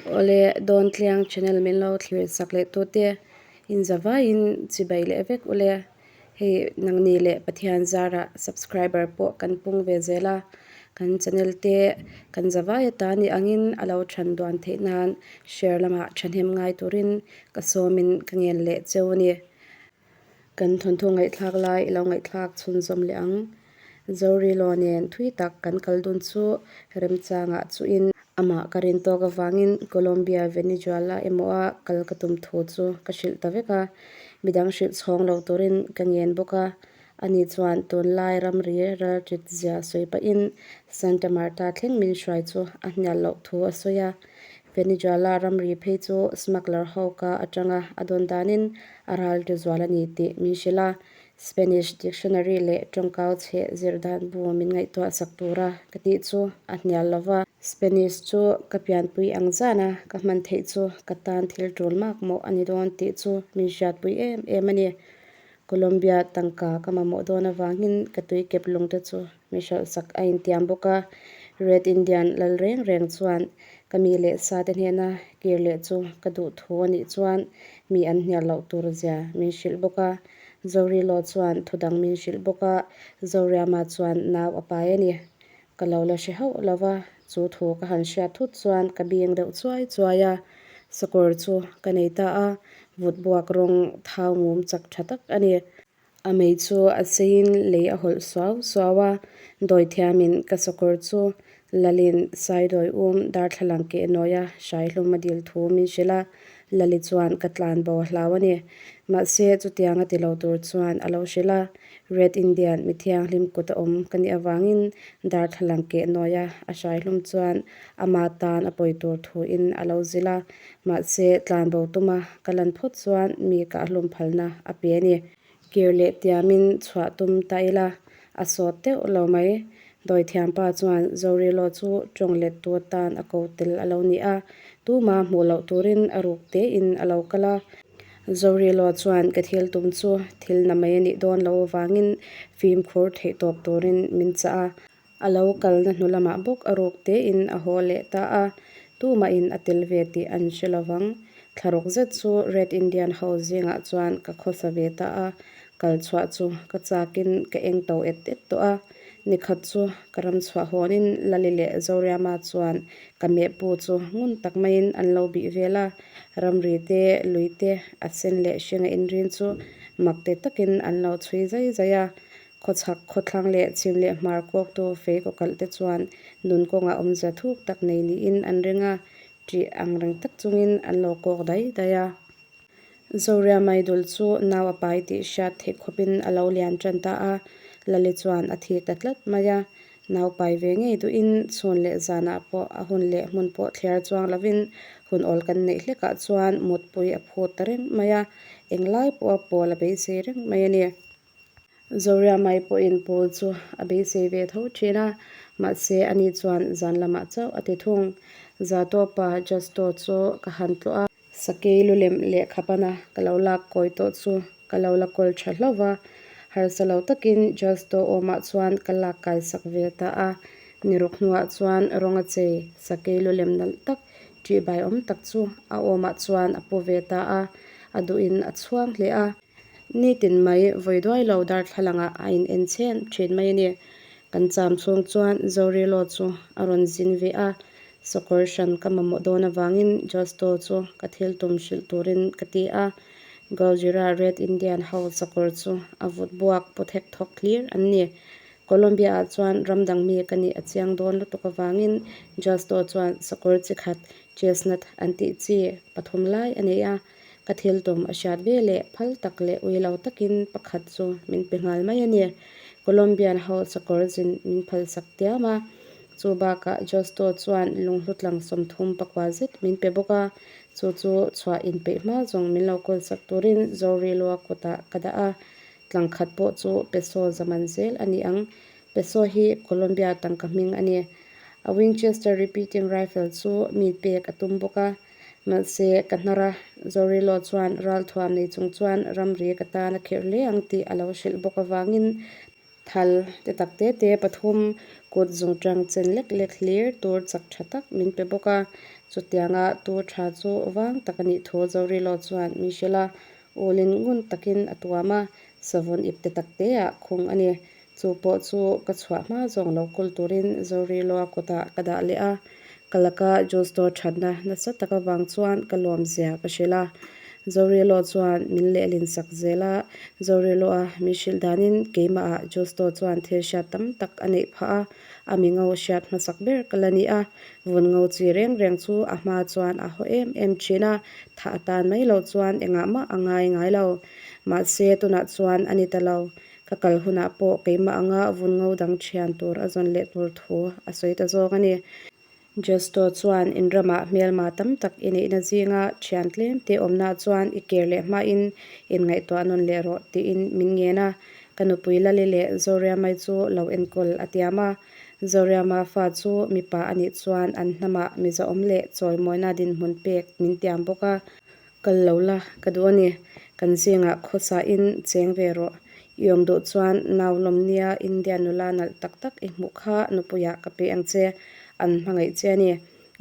Awle, Dawntliang channel min lo thlir sak leh tute inzavaiin chibai leh vek ule. Hei nangni leh Pathian zarah subscriber pawh kan pung ve zel a, kan channel te kan zavai atan i angin a lo than duan theih nan share lamah thahnem ngai turin ka sawmin ka ngen leh cheu a ni. Kan thawnthu ngaihthlak lai i lo ngaihthlak chhunzawm leh ang. Zorilo nen thui tak kan kal dun chu remchangah chuin amah ka rin tawk avangin Colombia, Venezuela emaw a kal ka tum thu chu ka hrilh ta vek a, midang hrilh chhawng lo turin ka ngen bawk a. Ani chuan tunlai ramri ralṭit zia sawi pahin Santa Marta thleng min hruai chu a hnial loh thu a sawi a. Venezuela ramri phei chu smuggler ho ka atanga a dawn danin a ralṭi zual a ni tih min hrilh a. Spanish dictionary leh tawngkau chheh zir dan bu min ngaihtuah sak tura ka tih chu a hnial lo va. Spanish chu ka pianpui ang zana ka hman theih chu ka tan thil tul mak mawh a ni dawn tih chu min hriatpui em em a ni. Colombia tangka ka mamawh dawn avangin ka tui kep lungte chu mi hralhsak a intiam bawk a. Red Indian lal reng reng chuan ka mi leh sa te hnena kir leh chu ka duh thu a nih chuan mi an hnial loh tur zia min hrilh bawk a. Zorilo chuan thu dang min hrilh bawk a, Zoriama chuan nau a pai a ni. Ka lo la hre hauh lo va, chu thu ka han hriat thut chuan ka bing deuh chuai chuai a. Sakawr chu ka nei ta a, vut buak rawng thau mum chak tha tak a ni. A mei chu a seiin lei a hawlh suau suau a, dawithiamin ka sakawr chu Lalin Saidawi um darthlalang keh nawia hraihlum a dil thu min hrilh a, Lali chuan ka tlan bo a hlau a ni. Mahse, chutiang a ti lo tur chuan a lo hrilh a, Red Indian mi thianghlim kut a awm ka nih avangin darthlalang keh nawia a hraihlum chuan ama tan a pawi tur thuin a lo zilh a, mahse, tlan bo tuma ka lan phawt chuan mi kahhlum phalna a pe a ni. Kir leh tiamin chhuah tum ta ila, a sawt deuh lo mai. Dawithiampa chuan Zorilo chu tawng lettu atan a ko tel a lo ni a, tuma hmuh loh turin a ruk tein a lo kal a. Zorilo chuan ka thil tum chu thil na mai a nih dawn loh avangin fimkhur theih tawp turin min chah a. A lo kalna hnu lamah bawk a ruk tein a haw leh ta a, tumahin a tel ve tih an hre lo vang. Thlaruk zet chu Red Indian ho zingah chuan ka khawsa ve ta a, kal chhuah chu ka chakin ka eng to et et tawh a. Nikhat chu ka ram chhuah hawnin Lali leh Zoriama chuan ka mehpu chu ngun tak maiin an lo bih vel a, ramri te, lui te, a sen leh hringa inrin chu mak te takin an lo chhui zai zai a. Khawchhak, khawthlang leh chhim leh hmar kawktu fei kawkalh te chuan nun kawngah awmzia thuk tak nei niin an ring a, ṭih ang reng tak chungin an lo kawk dai dai a. Zoria Maidul chu nau a pai tih hriat theih khawpin a lo lian ṭan ta a, Lali chuan a thi ta tlat mai a. Nau pai ve ngei duhin chhun leh zanah pawh a hun leh hmun pawh thliar chuang lovin hun awl kan neih hlekah chuan mutpui a phut ta reng mai a, englai pawha pawl a beisei reng mai a ni. Zoria mai pawhin pawl chu a beisei ve tho thin a, mahse ani chuan zan lamah chauh a ti thung. Zatawpa Justo chu ka han tlawh a. Sakei lulem lehkha pana ka lo lak kawi tawh chu ka lo la kawl tha hlauh va, harsa lo takin Justo awmah chuan ka lak kai sak ve ta a. Niruk hnuah chuan rawnga chei sakei lulem nalh tak ṭihbai awm tak chu a awmah chuan a pu ve ta a, a duhin a chhuang hle a. Nitin mai vawi duai lo darthlalangah a in en chhen thin mai a ni. Kan cham chhung chuan Zorilo chu a rawn zin ve a, sakawr hran ka mamawh dawn avangin Justo chu ka thil tum hrilh turin ka ti a. Gojira Red Indian ho sakawr chu a vut buak pu thek thawk hlir an ni. Colombia ah chuan ram dang mi ka nih a chiang dawn lutuk avangin Justo chuan sakawr chi khat chestnut an tih chi pathum lai a nei a. Ka thil tum a hriat ve leh phal tak leh ui lo takin pakhat chu min pe nghal mai a ni. Colombian ho sakawr zin min phal sak tiam a, chu bakah Justo chuan lunghlu tlang 30 pakua zet min pe bawk a, chu chu chhuah inpeih hma zawng min lo kawl sak turin Zorilua kutah ka dah a, tlang khat pawh chu peso zaman zel a ni ang. Peso hi Colombia tangka hming a ni. A Winchester repeating rifle chu mi pek a tum bawk a. Mahse, ka hnar a, Zorilo chuan ralthuam nei chung chuan ramri ka tan a khirh hle ang tih a lo hrilh bawk avangin thal te tak te te pathum kut zungṭang chen lek lek hlir tur chak tha tak min pe bawk a. Chutianga tu tha chu vang tak a nih thu Zorilo chuan min hrilh a, ulin ngun takin a tuam a, savun ipte takteah khung a ni. Chu pawh chu ka chhuah hma zawng lo kawl turin Zorilo-a kutah ka dah leh a, ka laka Justo thatna nasa tak avang chuan ka lawmzia ka hrilh a. Zorilo chuan min lehlin sak zel a, Zorilo-a min hrilh danin keimahah Justo chuan thil hriat tam tak a neih phah a, a mi ngo hriat hmasak ber ka la ni a, vun ngo chi reng reng chu a hma chuan a haw em em thin a, thah atan mai loh chuan engah mah a ngai ngai lo. Mahse tunah chuan a ni ta lo. Ka kal hunah pawh keimah anga vun ngo dang thian tur a zawn leh tur thu a sawi ta zawk a ni. Justo chuan in ramah hmelma tam tak i neihna zinga thian tlem te awmna chuan i ker leh hmain in ngaihtuah nawn leh rawh tiin min ngen a. Ka nupui Lali leh Zoriamai chu lo enkawl a tiam a. Zoriama fa chu mipa a nih chuan an hnamah mizaawm leh chawimawina dinhmun pek min tiam bawk a. Kal lo la, ka duh a ni. Kan zingah khawsain cheng ve rawh. I awm duh chuan nau lawmnia India nula nalh tak tak i hmuh kha nupuiah ka pe ang che. An hmangaih che a ni.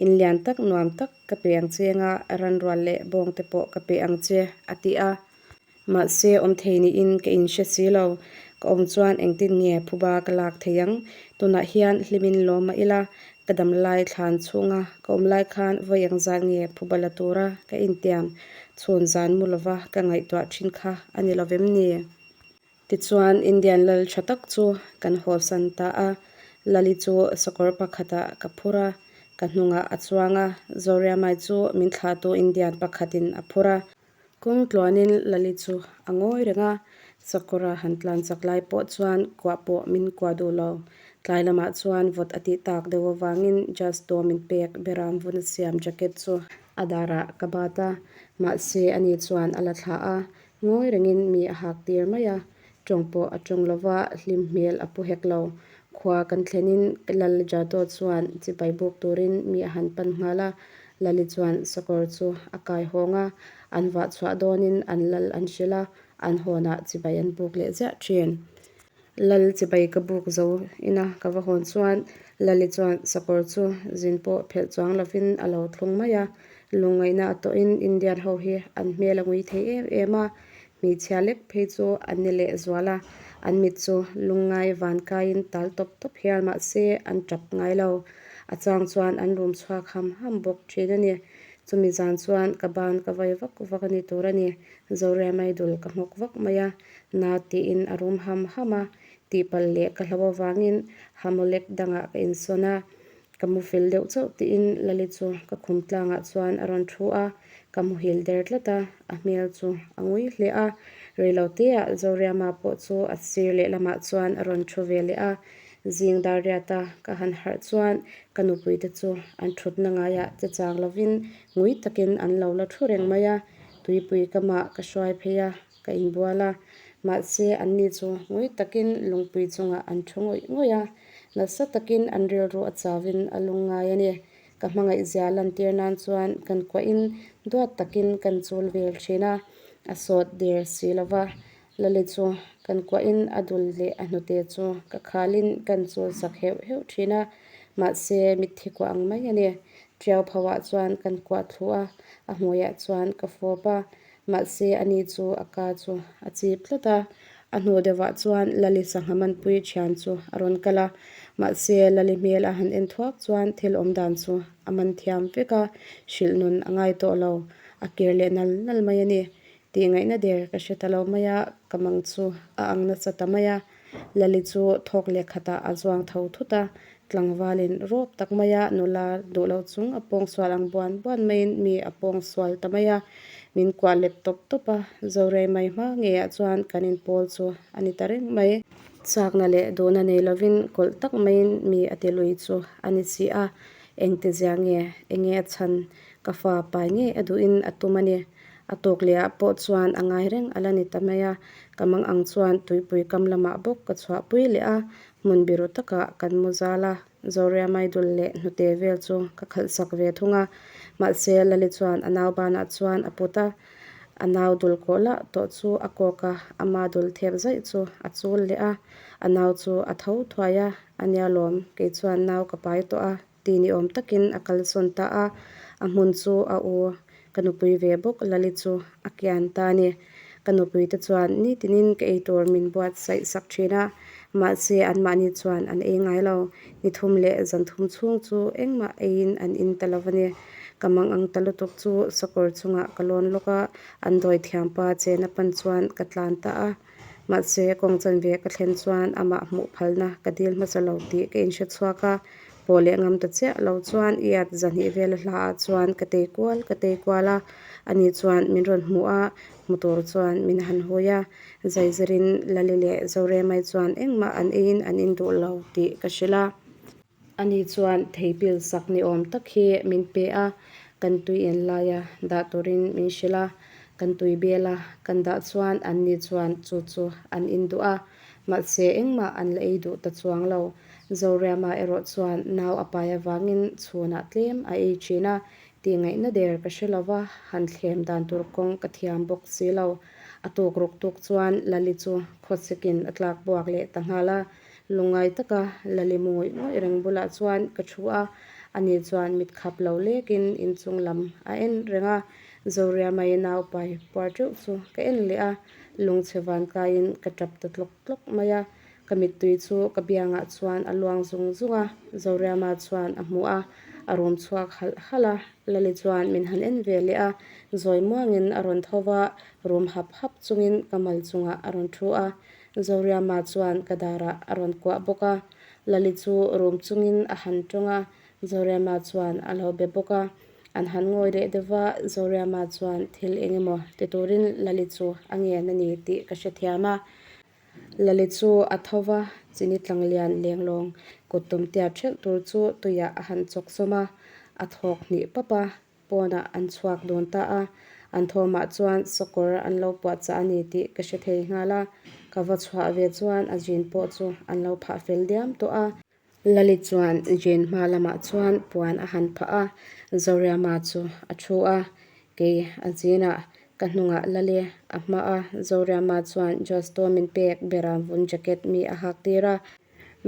In lian tak nuam tak ka pe ang che nga ranrual leh bawng te pawh ka pe ang che, a ti a. Mahse, awm thei niin ka inhre si lo. Ka awm chuan engtin nge phuba ka lak thei ang? Tunah hian hlimin lawm mah ila, ka dam lai thlan chhunga ka awm lai khan vawi eng zat nge phuba la tura ka intiam chhun zan mu lova ka ngaihtuah thin kha a ni lovem ni? Tichuan, Indian lal tha tak chu kan hawlsan ta a, Lali chu sakawr pakhatah ka phur a, ka hnungah a chuang a, Zoriamai chu min thlahtu Indian pakhatin a phur a. Kawng tluanin Lali chu a ngawi reng a, sakawra han tlan chak lai pawh chuan kuah pawh min kuah duh lo. Tlai lamah chuan vawt a tih tak deuh avangin Justo min pek beram vun a siam jacket chu a darah ka bat a, mahse ani chuan a la thlah a, ngawi rengin mi a hak tir mai a, tawng pawh a tawng lo va, hlim hmel a pu hek lo. Khua kan thlenin Lal Jado chuan chibai buk turin mi a han pan nghal a, Lali chuan sakawr chu a kai hawng a, an vah chhuah dawnin an lal an hrilh a, an hawnah chibai an buk leh ziah thin. Lal chibai ka buk zo ina ka va hawn chuan Lali chuan sakawr chu zin pawh phelh chuang lovin a lo thlung mai a, lungngaihna a tawhin Indian ho hi an hmel a ngui thei em em a, hmeichhia lek phei chu an ni leh zual a, an mit chu lungngai van kaiin tal tawp tawp hial mahse an tap ngai lo. A chang chuan an rum chhuak ham ham bawk thin a ni. Chumi zan chuan ka ban ka vai vak vak a ni tur a ni. Zoria mai dul ka nghawk vak mai a, na tiin a rum ham ham a, tihpalh leh ka hlo avangin hamawlek dangah ka insawn a. Ka mu fel deuh chauh tiin Lali chu ka khum tlangah chuan a rawn thu a, ka muhil der tlat a, a hmel chu a ngui hle a. Reiloteah Zoriama pawh chu a sir lehlamah chuan a rawn thu ve leh a, Zing dar riata ka han harh chuan ka nupuite chu an thutna ngaiah che chang lovin ngui takin an lo la thu reng mai a, tuipui kamah ka hruai phei a, ka inbual a. Mahse, anni chu ngui takin lungpui chungah an thu ngawih ngawih a, nasa takin an rilru a chauvin a lungngai a ni. Ka hmangaihzia lantir nan chuan kan kuahin duat takin kan chul vel thin a, a sawt der si lova. Lali chu kan kuahin a dul leh a hnute chu ka khalin kan chul sak heuh heuh thin a, mahse mitthi kuah ang mai a ni. Tiau phauah chuan kan kuah thlu a, a hmuiah chuan ka fawp a, mahse ani chu a ka chu a chip tlat a. A hnu deuhah chuan Lali sangha manpui thian chu a rawn kal a, mahse Lali hmel a han en thuak chuan thil awm dan chu a man thiam vek a, hrilh nun a ngai tawh lo, a kir leh nal nal mai a ni. Tih ngaihna der ka hre ta lo mai a, ka mang chu a ang nasa ta mai a. Lali chu thawk leh khatah a zuang tho thut a, tlangvalin rawp tak mai a, nula duh lo chung a pawng sual ang buan buan maiin mi a pawng sual ta mai a. Min kuah let tawp tawp a, Zorei mai hma ngeiah chuan kan inpawl chu a ni ta reng mai. Chakna leh duhna nei lovin kawlh tak maiin mi a ti lui chu a ni si a, engtizia nge, enge a chhan, ka fa pai ngei a duhin a tum a ni. A tawk leh ah pawh chuan a ngai reng a la ni ta mai a, ka mang ang chuan tuipui kam lamah bawk ka chhuahpui leh a, hmun biru takah kan mu zal a, Zoria Maidul leh hnute vel chu ka khalh sak ve thung a, mahse Lali chuan a nau banah chuan a put a, a nau dul kawh lah tawh chu a kawk a, ama dul thep zaih chu a chul leh a, a nau chu a tho thuai a, a nia lawm, kei chuan nau ka pai tawh a. Ti ni awm takin a kalsawn ta a. A hmun chu a u ka nupui ve bawk Lali chu a kian ta a ni. Ka nupui te chuan nitinin ka eitur min buatsaih sak thin a, mahse anmahni chuan an ei ngai lo. Ni thum leh zan thum chhung chu engmah eiin an in ta lo a ni. Ka mang ang ta lutuk chu sakawr chungah ka lawn lawk a, an dawi thiam pa chena pan chuan ka tlan ta a. Mahse kawng chanve ka thlen chuan amah hmuh phalna ka dil hmasa lo tih ka inhre chhuak a, pawh leh ngam ta chiah lo chuan iat zahnih vela hlaah chuan ka tei kual ka tei kual a, ani chuan min rawn hmu a, hmu tur chuan min han hui a, Zaizirin Lali leh Zoremai chuan engmah an eiin an induh lo tih ka hrilh a. Ani chuan thei pil sak ni awm tak hi min pe a, kan tui en laia dah turin min hrilh a, kan tui bela kan dah chuan anni chuan chu chu an induh a, mahse engmah an la ei duh ta chuang lo. Zoriama erawh chuan nau a pai avangin chhunah tlem a ei thin a, tih ngaihna der ka hre lo va, han thlem dan tur kawng ka thiam bawk si lo. A tuk ruk tuk chuan Lali chu khawsikin a tlak buak leh ta nghal a. Lungngai taka Lali mu ngawih ngawih reng bulah chuan ka thu a, ani chuan mit khap lo lekin inchung lam a en reng a, Zoriamai nau pai puar teuh chu ka en leh a, lungchhe van kaiin ka tap ta tlawk tlawk mai a, ka mittui chu ka biangah chuan a luang zung zung a, Zoriama chuan a hmu a, a rum chhuak halh halh a, Lali chuan min han en ve leh a, zawi muangin a rawn tho va, rum hap hap chungin ka mal chungah a rawn thu a, Zoriama chuan ka darah a rawn kuah bawk a, Lali chu rum chungin a han tawng a, Zoriama chuan a lo be bawk a. An han ngawi leh deuh va, Zoriama chuan thil eng emaw ti turin Lali chu a ngen a ni tih ka hrethiam a. Lali chu a tho va, chini tlanglian lenglawng kut tum tiat hrelh tur chu tuiah a han chawk sawm a, a thawk hnih pap a. Pawnah an chhuak dawn ta a, an thawmah chuan sakawr an lo puahchah a ni tih ka hre thei nghal a, ka va chhuah ve chuan a jean pawh chu an lo phah fel diam tawh a. Lali chuan jean hma lamah chuan puan a han phah a, Zoriama chu a thu a, kei a jean ah ka hnungah Lali a hma a, Zoriama chuan Justo min pek beram vun jacket mi a hak tir a.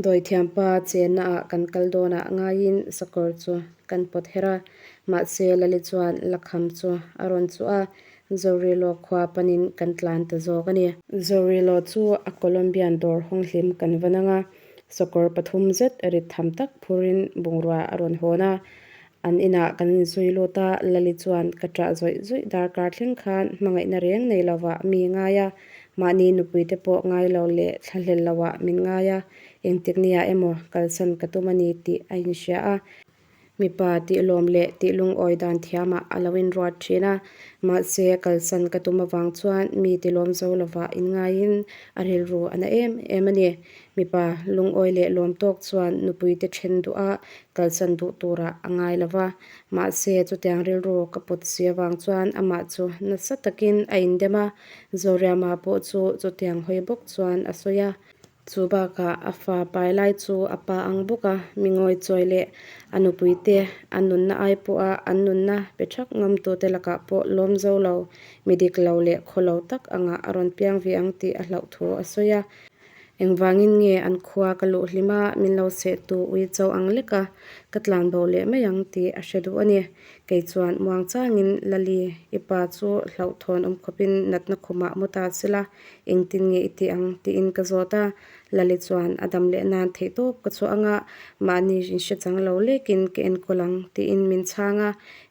Dawithiampa chenna ah kan kal dawnah ngaiin sakawr chu kan pawt her a, mahse Lali chuan Lakham chu a rawn chuh a, Zorilo khua panin kan tlan ta zawk a ni. Zorilo chu a Colombian dawr hawng hlim kan va nang a, sakawr pathum zet rit tham tak phurin bungrua a rawn hawn a, an inah kan inzui lut a, Lali chuan ka ṭah zawih zawih darkar thleng khan hmangaihna reng nei lovah mi ngai a, Mahni nupuite pawh ngai lo leh thlahlel loah min ngai a, engtik nia emaw kalsan ka tum a ni tih a inhria a. Mipa tihlawm leh tihlungawi dan thiamah a lo inruat thin a, mahse kalsan ka tum avang chuan mi tilawm zo lovah inngaiin a rilru a na em em a ni. Mipa lungawi leh lawm tawk chuan nupuite then duh a, kalsan duh turah a ngai lo va. Mahse chutiang rilru ka put si avang chuan amah chu nasa takin a indem a. Zoriama pawh chu chutiang hawi bawk chuan a sawi a. Chu bakah a fa pai lai chu a pa ang bawk a, mi ngawi chawi leh a nupuite an nunna ai pawha an nunna pe thak ngamtute lakah pawh lawm zo lo, mi dik lo leh khaw lo tak angah a rawn piang ve ang tih a hlauh thu a sawi a. Engvangin nge an khua ka luh hlim a, min lo sehtu ui cho ang lek a, ka tlan bo leh mai ang tih a hre duh a ni. Kei chuan muang changin Lali, i pa chu hlauhthawn awm khawpin natna khumah mu ta sela, engtin nge i tih ang? tiin ka zawt a. Lali chuan a dam leh nan theihtawp ka chhuah anga, mahni inhre chang lo lekin ka enkawl ang tiin min chhang a.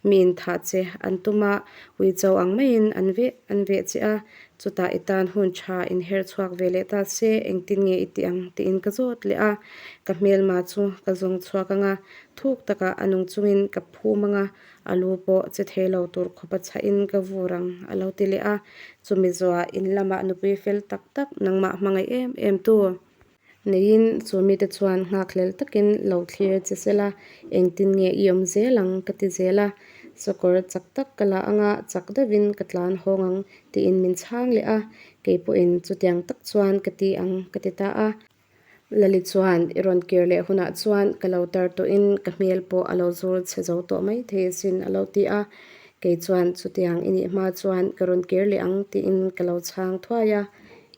Mi inthah che an tum a, ui cho ang maiin an veh an veh che a, Chutah i tan hun tha inher chhuak ve leh ta se, engtin nge i tih ang? tiin ka zawt leh a. Ka hmelma chu ka zawng chhuak ang a, thuk takah a nung chungin ka phum ang a, a lu pawh che thei lo tur khawpa chhahin ka vur ang, a lo ti leh a. Chumi zawhah in lamah nupui fel tak tak nangmah hmangaih em em tu. Neiin chu mite chuan nghakhlel takin lo thlir che sela, engtin nge i awm zel ang ka ti zel a, sakawr chak tak ka la anga chak deuhin ka tlan hawng ang tiin min chhang leh a, kei pawhin chutiang tak chuan ka ti ang ka ti ta a. Lali chuan i rawn kir leh hunah chuan ka lo tar tawhin ka hmel pawh a lo zur chhe zo tawh mai thei asin a lo ti a, kei chuan chutiang i nih hma chuan ka rawn kir leh ang tiin ka lo chhang thuai a.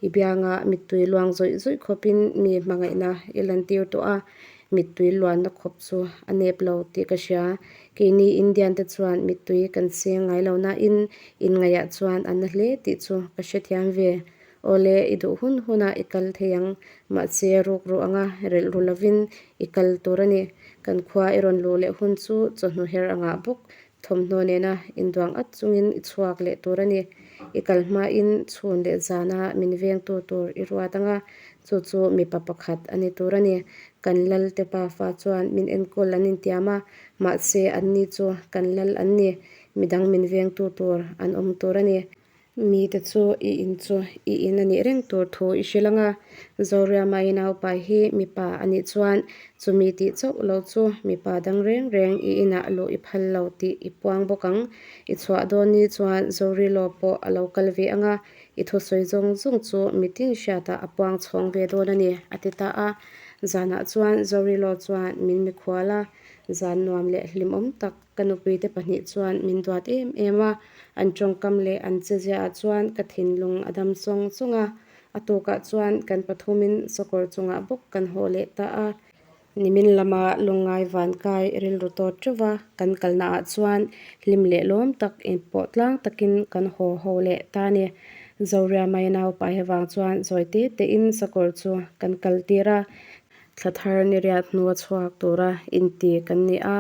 I bianga mittui luang zawih zawih khawpin mi hmangaihna i lantir tawh a, mittui luanna khawp chu a nep lo tih ka hria. Keini Indian te chuan mittui kan seng ngai lo nain inngaihah chuan a na hle tih chu ka hrethiam ve. Awle, i duh hun hunah i kal thei ang, mahse ruk ruh anga relh ru lovin i kal tur a ni. Kan khua i rawn luh leh hun chu chawhnu her angah bawk thawmhnaw nena induang at chungin i chhuak leh tur a ni. I kal hmain chhun leh zana min vengtu tur i ruat anga, chu chu mipa pakhat a ni tur a ni. Kan lal te pafa chuan min enkawl an intiam a, mahse anni chu kan lal an ni. Midang min vengtu tur an awm tur a ni. Mite chu i in chu i in a nih reng tur thu i hrilh ang a, Zoriama i naupai hi mipa a nih chuan chumi tih chauh lo chu mipa dang reng reng i inah luh i phal lo tih i puang bawk ang. I chhuah dawn ni chuan Zorilo pawh a lo kal ve ang a, i thusawi zawng zawng chu mitin hriatah a puang chhawng ve dawn a ni, a ti ta a. Zanah chuan Zorilo chuan min mikhual a, zan nuam leh hlimawm tak Ka nupuite pahnih chuan min duat em em a, an tawngkam leh an cheziaah chuan ka thinlung a dam sawng sawng a. A tukah chuan kan pathumin sawkawr chungah bawk kan haw leh ta a. Nimin lama lungngai vankai rilru tawt teuh a, kan kalnaah chuan hlim leh lawm tak inpawh tlang takin kan haw ho leh ta a ni. Zoria mai naupai avang chuan zawi te tein sakawr chu kan kal tir a. Thla thar ni riat hnua chhuak tura inti kan ni a,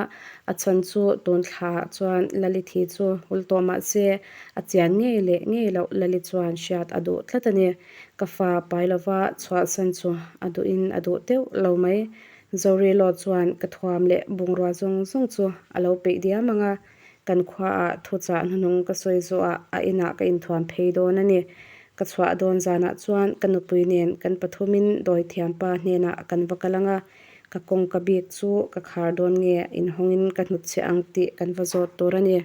a chhan chu tun thlaah chuan Lalithi chu hul tawh mah se a chian ngei leh ngei loh Lali chuan hriat a duh tlat a ni. Ka fa pai lova chhuahsan chu a duhin a duh teuh lo mai. Zorilo chuan ka thuam leh bungrua zawng zawng chu a lo peih diam ang a, Kan khuaah thuchah hnuhnung ka sawi zawhah a inah ka inthuam phei dawn a ni. Ka chhuah dawn zanah chuan ka nupui nen kan pathumin dawithiampa hnenah kan va kal ang a, ka kawngka bik chu ka khar dawn nge inhawngin ka hnutchhe ang tih kan va zawt tur a ni.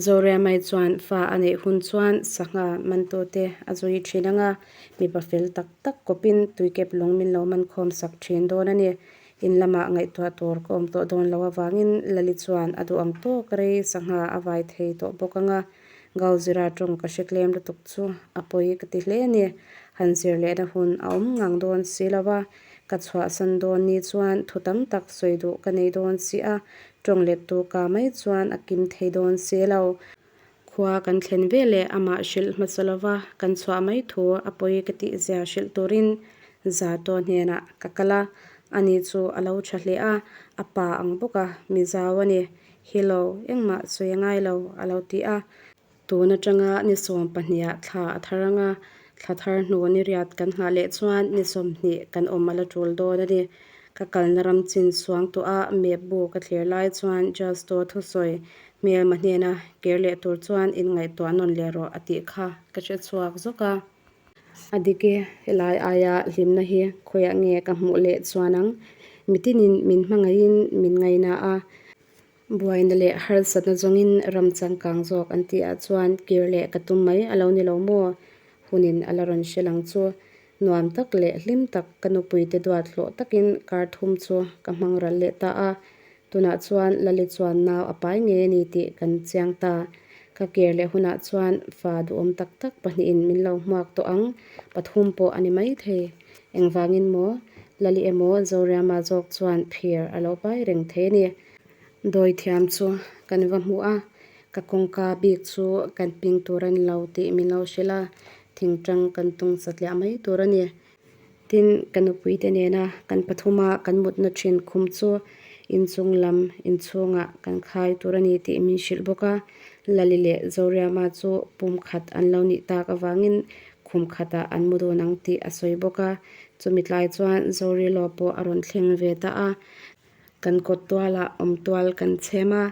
Zoria mai chuan fa a neih hun chuan sangha mantute a zui thin ang a, mipa fel tak tak kawpin tuikep lung min lo mankhawm sak thin dawn a ni. In lamah ngaihtuah tur ka awm tawh dawn loh avangin Lali chuan a duh ang tawk rei sangha a vai thei tawh bawk ang a, Gauzira tawng ka hre tlem lutuk chu a pawi ka ti hle a ni. Han zir lehna hun a awm ngang dawn si lo a, ka chhuahsan dawn ni chuan thu tam tak sawi duh ka nei dawn si a, tawng lettu ka mai chuan a kim thei dawn si lo. Khua kan thlen ve leh amah hrilh hmasa lova kan chhuah mai thu a pawi ka tih zia hrilh turin Zato hnenah ka kal a, ani chu a lo tha hle a, a pa ang bawk a, mi zau a ni. Hello, engmah sawi a ngai lo, a lo ti a. Tun atanga ni 12ah thla a thar ang a, thla thar hnu ni riat kan nghah leh chuan ni 20 kan awm a la tul dawn a ni. Ka kalna ram chin suang tawh a, map bu ka thlir lai chuan Justo thusawi Hmelma hnena kir leh tur chuan inngaihtuah nawn leh rawh a tih kha ka hre chhuak zawk a. A dik e, helai aia hlimna hi khawiah nge ka hmuh leh chuan ang? Mitinin min hmangaihin min ngaina a, buaina leh harsatna zawngin ram changkang zawk an tih ah chuan kir leh ka tum mai a lo ni lo maw? Hunin a la rawn hre lang chu. Nuam tak leh hlim tak ka nupuite duat hlawh takin kar thum chu ka hmang ral leh ta a. Tunah chuan Lali chuan nau a pai ngei a ni tih kan chiang ta. Ka kir leh hunah chuan fa duhawm tak tak pahnihin min lo hmuak tawh ang, pathum pawh a ni maithei. Engvangin maw? Lali emaw Zoriama zawk chuan phir a lo pai reng thei a ni. Dawithiam chu kan va hmu a, ka kawngka bik chu kan ping tur a ni lo tih min lo hrilh a, thingtang kan tung satliah mai tur a ni. Tin, ka nupuite nena kan pathuma kan mutna thin khum chu inchung lam inchhungah kan khai tur a ni tih min hrilh bawk a. Lali leh Zoriama chu pum khat an lo nih tak avangin khum khatah an mu dun ang tih a sawi bawk a. Chumi tlai chuan Zorilo pawh a rawn thleng ve ta a. Kan kawt tualah awm tual kan chhem a,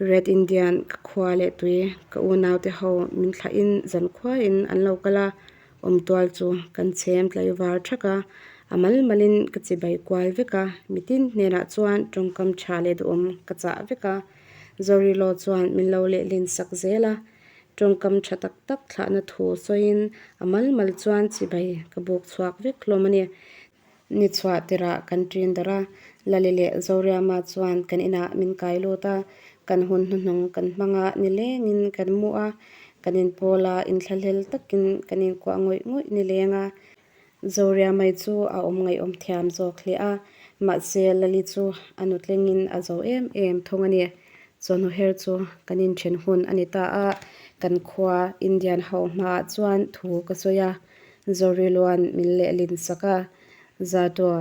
Red Indian ka khua leh tui ka unaute ho min thlahin zan khuain an lo kal a, awm tual chu kan chhem tlaivar thak a, a mal malin ka chibai kual vek a, mitin hnenah chuan tawngkam tha leh duhawm ka chah vek a, Zorilo chuan min lo lehlin sak zel a, tawngkam tha tak tak thlahna thu sawiin a mal mal chuan chibai ka buk chhuak vek hlawm a ni. Ni chhuah tirah kan ṭin darh a, Lali leh Zoriama chuan kan inah min kai lut a, kan hun hnuhnung kan hmang a, nilengin kan mu a, kan inpawl a, inthlahlel takin kan inkuah ngawih ngawih nileng a. Zoriamai chu a awm ngaihawm thiam zawk hle a, mahse Lali chu a nutlengin a zo em em thung a ni. Chawhnu her chu kan inthen hun a ni ta a, kan khua Indian ho hmaah chuan thu ka sawi a, Zoriluan min lehlin sak a, Zatua,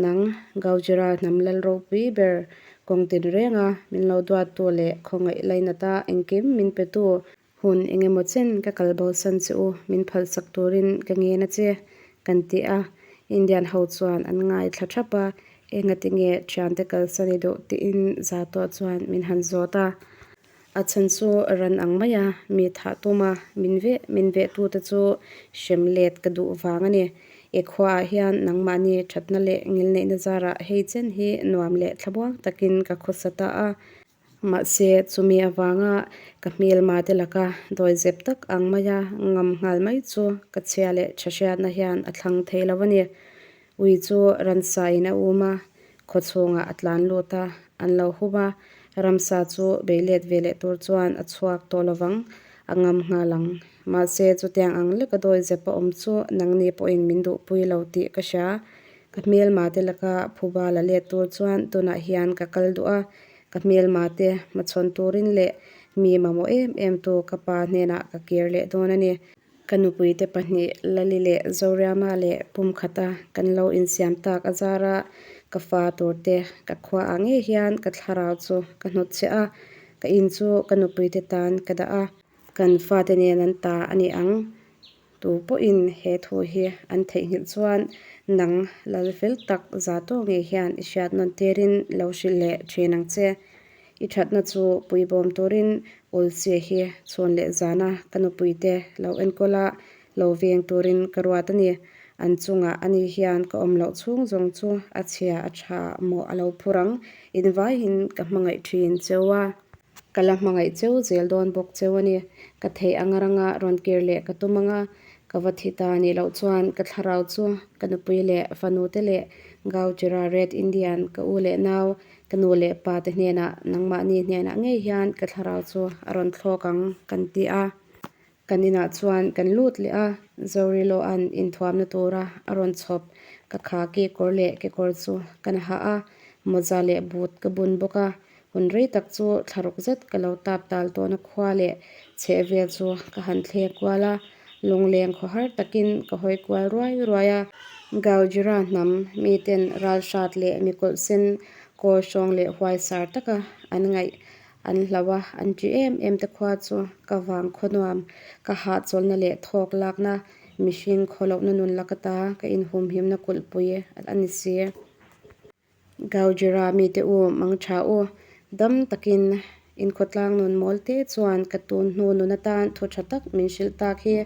nang Gaujira hnam lal ropui ber kawng tin renga min lo duattu leh khawngaih lainata engkim min petu, Hun engemaw chen ka kal bosan che u, min phalsak turin ka ngen a che, kan ti a. Indian ho chuan an ngaithla thap a, engati nge thiante kalsan i duh tiin za tawh chuan min han zawt a. A chhan chu ran ang maia mi thah tuma min veh min vehtute chu hrem let ka duh vang a ni. I khuaah hian nangmahni thatna leh ngilneihna zarah hei chen hi nuam leh thlamuang takin ka khawsa ta a. Mahse, chumi avanga ka hmelma te laka dawizep tak ang maia ngam nghal mai chu ka chhia leh tha hriatna hian a thlang thei lo a ni. Ui chu ransa in a um a, khaw chhungah a tlan lut a, an lo hum a, ramsa chu bei let ve leh tur chuan a chhuak tawh lovang, a ngam nghal ang. Mahse, chutiang ang leka dawizep a awm chu nangni pawhin min duhpui lo tih ka hria. Ka hmelma te laka phuba la let tur chuan tunah hian ka kal duh a, Ka hmelma te hmachhawn turin leh mi mamawh em em tu ka pa hnenah ka kir leh dawn a ni. Ka nupui te pahnih Lali leh Zoriama leh pumkhata kan lo insiam tak a zara ka fa tur te ka khua ah ngei hian ka thlarau chu ka hnutchhiah a, ka in chu ka nupui te tan ka dah a. Kan fate nen an ta a ni ang. Tu pawhin he thu hi an theihnghilh chuan nang lal fel tak za tawh ngei hian i hriat nawn tirin lo hrilh leh thin ang che. I thatna chu puibawm turin Ulchie hi chhun leh zana ka nupuite lo enkawl a, lo veng turin ka ruat a ni. An chungah ani hian ka awm loh chhung zawng chu a chhia a tha mawh a lo phur ang. Invaiin ka hmangaih thin cheu a. Ka la hmangaih cheu zel dawn bawk cheu a ni. Ka theih anga ranga rawn kir leh ka tum anga ka va thi ta nih loh chuan ka thlarau chu ka nupui leh fanu te leh Gauchira Red Indian ka u leh nau ka nu leh pa te hnenah nangmahni hnenah ngei hian ka thlarau chu a rawn thlawk ang kan ti a. Kan inah chuan kan lut leh a, Zoriloa'n inthuamna tura a rawn chhawp ka khaki kawr leh kekawr chu kan ha a, mawza leh but ka bun bawk a, hun rei tak chu thlaruk zet ka lo tap tal tawhna khua leh chheh vel chu ka han thlek kual a, lungleng khawhar takin ka hawi kual ruai ruai a. Gaujira hnam miten ralhrat leh mikawlh sen kawl hrawng leh huaisar taka an ngaih An hlauh a, an ṭi em em te khua chu ka vang khaw nuam, ka hahchawlhna leh thawk lakna, mihring khawlohna nun lak ata ka inhumhimna kulhpui a ni si. Gaujira mite u, mang ṭha u, dam takin inkhawtlang nun mawl te chuan ka tun hnu nun atan thu ṭha tak min hrilh tak hi.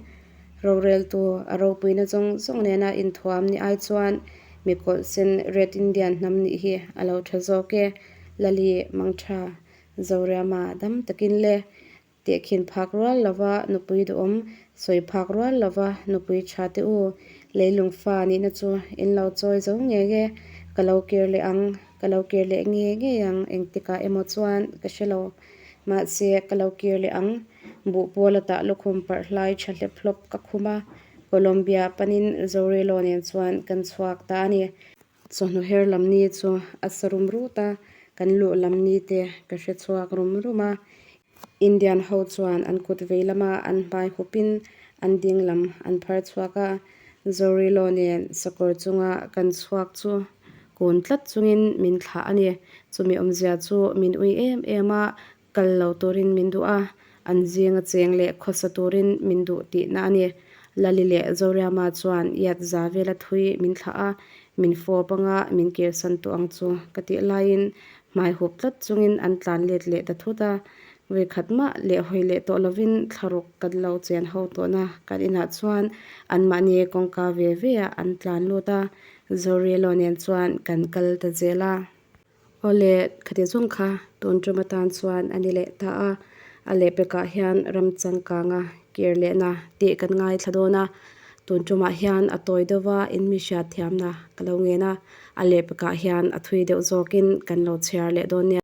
Roreltu a ropuina zawng zawng nena inthuam ni ai chuan mikawlh sen Red Indian hnam nih hi a lo ṭha zawk e. Lali Mangtha Zoriama dam takin le tehkhin phak rual lova nupui duhawm, sawi phak rual lova nupui tha te u, leilung fa nihna chu in lo chawi zo ngei e, ka lo kir leh ang, ka lo kir leh ngei ngei ang engtikah emaw chuan ka hre lo, mahse ka lo kir leh ang, buh pawl a tah lukhum parh hlai tha hlep hlawp ka khum a, Colombia panin Zorilo nen chuan kan chhuak ta a ni. Chawhnu her lam ni chu a sa rum rut a, kan luh lam ni te ka hre chhuak rum rum a. Indian ho chuan an kut vei lama an hmai hupin an ding lam an phar chhuak a, Zorilo nen sakawr chunga kan chhuak chu kun tlat chungin min thlah a ni. Chumi awmzia chu min ui em em a, Kal lo turin min duh a, an zinga cheng leh khawsa turin min duh tihna a ni. Lali leh Zoriama chuan iat za vela thui min thlah a, min fawp anga min kirsan tawh ang chu ka tih laiin hmai hup tlat chungin an tlan let leh ta thut a. Vawikhat mah leh hawi leh tawh lovin thlaruk kan lo chen ho tawhna kan inah chuan anmahni kawngka ve ve ah an tlan lut a, Zorielo nen chuan kan kal ta zel a. Awle, khati zawng kha tun tum atan chuan a ni leh ta a, a lehpekah hian ram changkanga kir lehna tih kan ngaithla dawn a, tun tumah hian a tawi deuh va in mi hriat thiamna ka lo ngen a, a lehpekah hian a thui deuh zawkin kan lo chhiar leh dawn nia.